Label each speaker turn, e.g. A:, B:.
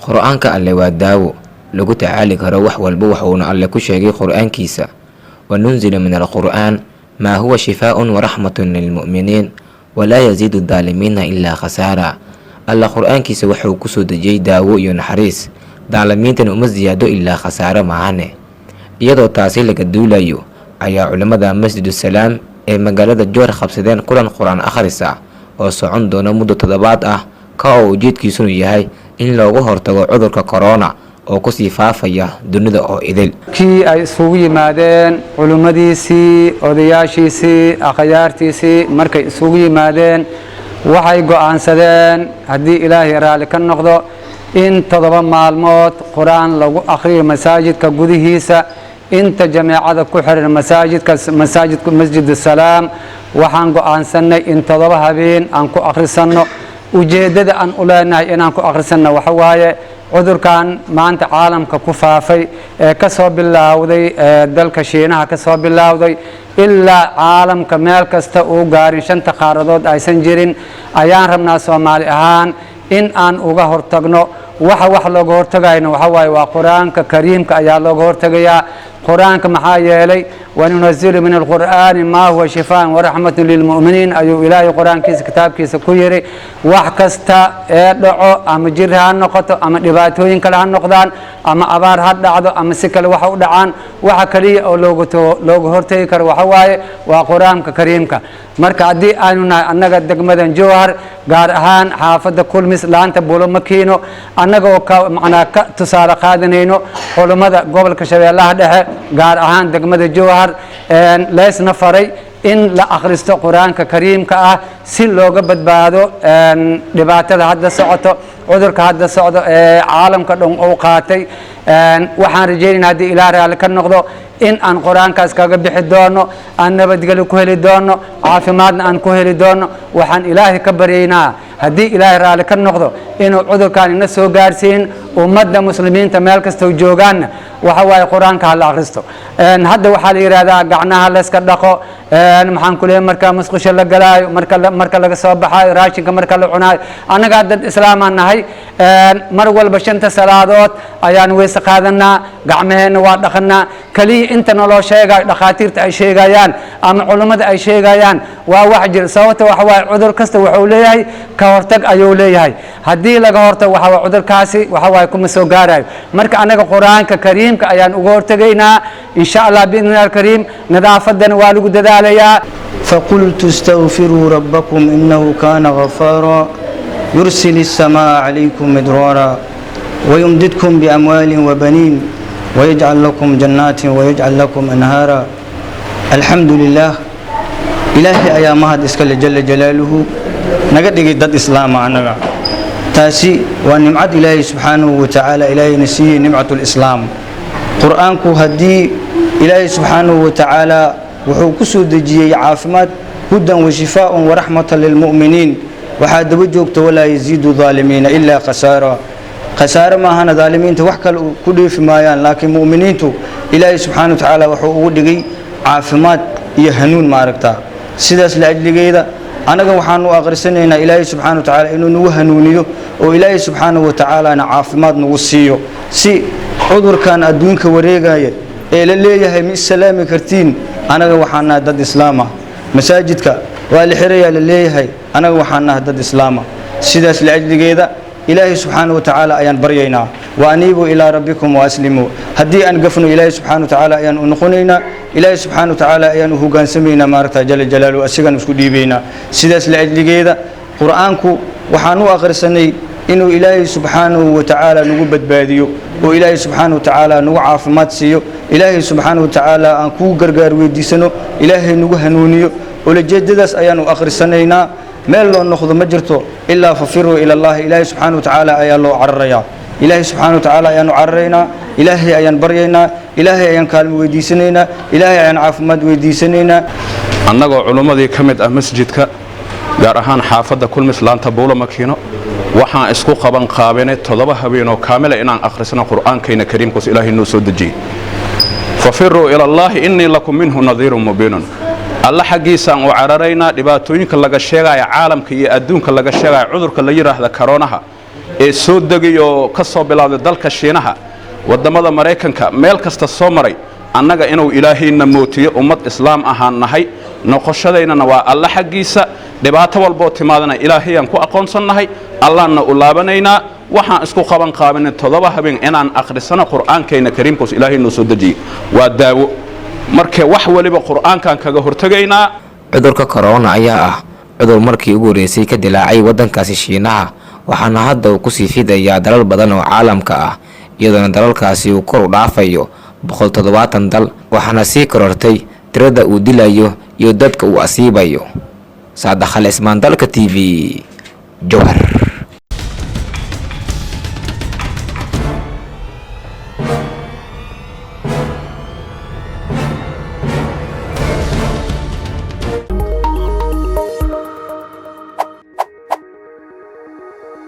A: Qur-aanka Alle waa daawo lagu tacaali karo wax walba. Waxuuna Alle ku sheegay Qur-aankiisa: وننزل من القرآن ما هو شفاء ورحمة للمؤمنين ولا يزيد الظالمين إلا خسارا. Alla Qur-aankiisa wuxuu kusoo dejiyey daawo iyo naxariis, daalimiintana uma siyaado ilaa khasaaro maahane. Iyadoo taasi laga duulayo ayaa culimmada Masjidusalaam ee magaalada Jowhar qabsadeen kulan Qur-aan akhris ah oo socon doona muddo toddobaad ah, ka oo ujeedkiisunu yahay in loogu hortago cudurka corona oo kusii faafaya dunida oo idil.
B: Kii ay isugu yimaadeen culimmadiisii, odayaashiisii, akhyaartiisii, markay isugu yimaadeen waxay go'aansadeen, haddii Ilaahay raalli ka noqdo, in 7 maalmood Qur-aan lagu akhriyo masaajidka gudihiisa. Inta jameecada ku xiran masaajidka, masaajidka Masjid Asalaam, waxaan go'aansanay in 7 habeen aan ku akhrisanno. Ujeeddada aan u leenahay inaan ku akhrisanno waxa waaye cudurkan maanta caalamka ku faafay ee ka soo bilowday dalka Shiinaha, ka soo bilowday ilaa caalamka meel kasta uu gaarin, shanta qaaradood aysan jirin, ayaan rabnaa Soomaali ahaan in aan uga hortagno. Waxa wax looga hortagayno waxa waaye waa Qur-aanka Kariimka ayaa looga hortagayaa. Qur-aanka maxaa yeelay وننزل من القرآن ما هو شفاء ورحمة للمؤمنين ayuu Ilaahay Qur-aankiisa, kitaabkiisa ku yiri. Wax kasta ee dhaco, ama jir ha noqoto ama dhibaatooyin kale ha noqdaan ama abaar ha dhacdo ama si kale waxa u dhacaan, waxa kaliya oo looga hortagi karo waxa waaye waa Qur-aanka Kariimka. Marka haddii aynu nahay annaga degmadan Jowhar, gaar ahaan xaafadda Kulmis, laanta Bulo Makiino, annagoo ka macnaa ka tusaale qaadanayno culummada gobolka Shabeellaha Dhexe, gaar ahaan degmada Jowhar, leesna faray in la akhristo Qur-aanka Kariimka ah si looga badbaado dhibaatada hadda socoto, cudurka hadda socdo ee caalamka dhan uu qaatay. Waxaan rajeynayna, haddii Ilaah raalli ka noqdo, in aan Qur-aankaas kaga bixi doono, aan nabadgelyo ku heli doono, caafimaadna aan ku heli doono. Waxaan Ilaahay ka baryaynaa, haddii Ilaahay raalli ka noqdo, inuu cudurkaan ina soo gaarsiin. Ummadda Muslimiinta meel kastoo joogaanna waxa waaye Qur-aanka hala akhristo. Hadda waxaa la yidhahdaa gacnaha layska dhaqo, maxaan ku leeyahay, marka musqusha la galaayo, marka laga soo baxaayo, raashinka marka la cunaayo. Annagaa dad Islaamaan nahay, mar walba shanta salaadood ayaan weyse qaadanaa, gacmaheenna waa dhaqanaa. Keliya inta naloo sheegayo, dhakhaatiirta ay sheegayaan ama culummada ay sheegayaan, waa wax jir. Sababta waxa waaye cudur kasta wuxuu leeyahay ka hortag ayuu leeyahay. Haddii laga hortago, waxa waaye cudurkaasi waxa waaye kuma soo gaarayo. Marka annaga Qur-aanka Kariimka ayaan uga hortegaynaa, insha Allah, biidni Allah alkariim. Nadaafadana waa lagu dadaalayaa.
C: فقلت استغفروا ربكم إنه كان غفارا يرسل السماء عليكم مدرارا ويمددكم بأموال وبنين ويجعل لكم جنات ويجعل لكم أنهارا. الحمد لله، إلهي ayaa mahad iskale جل جلاله, naga dhigay dad Islaama annaga. Taasi waa nimcad Ilaahay subxaanahu wa tacaala Ilaahayna siiyey, نعمة الإسلام. Qur-aanku haddii Ilaahay subxaanahu wa tacaala wuxuu ku soo dejiyey caafimaad, هدى وشفاء ورحمة للمؤمنين. Waxaa daba joogta ولا يزيد الظالمين إلا خسارا. Khasaare maahana daalimiinta wax kale ku dheefi maayaan, laakiin mu'miniintu Ilaahay subxaana wa tacaala wuxuu ugu dhigay caafimaad iyo hanuun. Ma aragtaa? Sidaas la ajligeeda annaga waxaanu akhrisanaynaa Ilaahay subxaana wa tacaala inuu nagu hanuuniyo oo Ilaahay subxaanahu wa tacaalana caafimaad nagu siiyo, si cudurkan adduunka wareegaya ee la leeyahay ma issalaami kartiin. Anaga waxaan nahay dad Islaama. Masaajidka waa la xirayaa la leeyahay, anaga waxaan nahay dad Islaama. Sidaas la ajligeeda Ilaahay subxaana wa tacaala ayaan baryaynaa. وأنيبوا إلى ربكم وأسلموا. Haddii aan gafno, Ilaahay subxaana wa tacaala ayaan u noqonaynaa, Ilaahay subxaana wa tacaala ayaan u hogaansamaynaa, maaragta, جل جلاله, asigaan isku dhiibaynaa. Sidaas la ajligeeda Qur-aanku waxaan u akhrisanay inuu Ilaahay subxaanahu wa tacaala nagu badbaadiyo oo Ilaahay subxaanahu wa tacaala nagu caafimaad siiyo, Ilaahay subxaanahu wa tacaala aan kuu gargaar weydiisano, Ilaahay nagu hanuuniyo. Ulajeedadaas ayaan u akhrisanaynaa. Meel loo noqdo ma jirto ilaa ففروا إلى الله. Ilaahay subxaanahu wa tacaala ayaa loo cararayaa. Ilaahay subxaana wa tacaala ayaanu cararaynaa, Ilaahay ayaan baryaynaa, Ilaahay ayaan kaalmo weydiisanaynaa, Ilaahay ayaan caafimaad weydiisanaynaa.
D: Annagoo culummadii ka mid ah masjidka, gaar ahaan xaafadda Kulmis, laanta Buulo Makiino, waxaan isku qaban qaabinay 7 habeenoo kaamila inaan akhrisno Qur'aankayna Kariimkaas Ilaahay noo soo dejiyey. ففروا إلى الله إني لكم منه نذير مبين. Alla xaggiisaan u cararaynaa. Dhibaatooyinka laga sheegaya caalamka iyo adduunka laga sheegaya, cudurka la yidhaahda karoonaha ee soo degay oo ka soo bilowday dalka Shiinaha, waddamada Maraykanka, meel kasta soo maray, annaga inuu Ilaahayna mootiyo ummad Islaam ahaan nahay, noqoshadaynana waa Alla xaggiisa. Dhibaato walboo timaadana Ilaahayaan ku aqoonsannahay, Allaanna u laabanaynaa. Waxaan isku qaban qaabinin 7 habeen inaan akhrisano Qur'aankayna Kariimkaos Ilaahay noo soo dejiyey. Waa daawo. Marka wax waliba Qur'aankaan kaga hortegaynaa.
A: Cudurka corona ayaa ah cudur markii ugu horreysay ka dilaacay waddankaasi Shiinaha, waxaana hadda uu kusii fidayaa dalal badan oo caalamka ah, iyadoona dalalkaasi uu kor u dhaafayo 170 dal, waxaana sii korortay tirada uu dilayo iyo dadka uu asiibayo. Saadakhal Ismaan, Dalka TV, Jowhar.